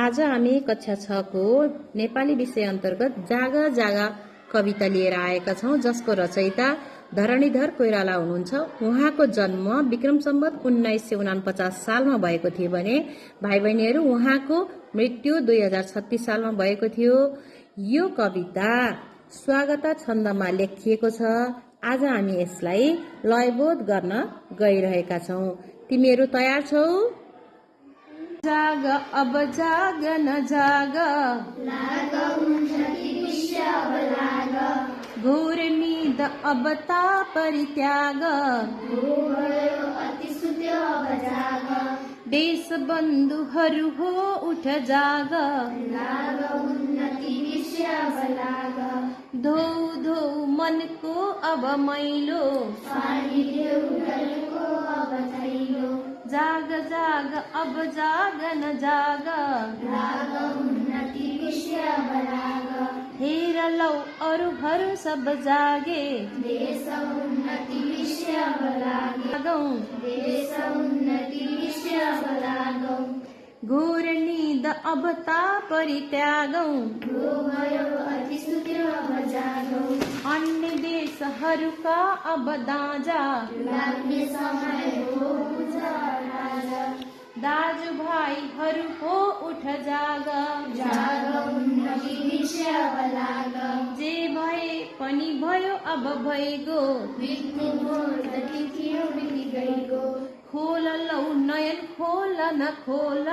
आज हामी कक्षा 6 को नेपाली विषय अन्तर्गत जाग जाग कविता लिएर आएका छौं, जसको रचयिता धरणीधर कोइराला हुनुहुन्छ। उहाँको जन्म विक्रम सम्वत 1949 सालमा भएको थियो भने भाइ बहिनीहरू उहाँको मृत्यु 2036 सालमा भएको थियो। यो कविता स्वागता छन्दमा लेखिएको छ। आज हामी यसलाई लयबोध गर्न गइरहेका छौं। तिमीहरू तयार छौ? जाग अब जाग न जाग, घोर निद अब ता परित्याग, देश बन्धुहरू हो उठ जाग, धौ धौ मनको अब मैलो, जाग जाग अब जाग न जाग, हेर लौ अरूहरू सब जागे, घोर निद अब ता परित्यागौं, अन्य देशहरूका अब दाँजा, दाजु भाइहरू हो उठ जाग, जे भए पनि भयो अब भइगो, खोल लौ नयन खोल न खोल,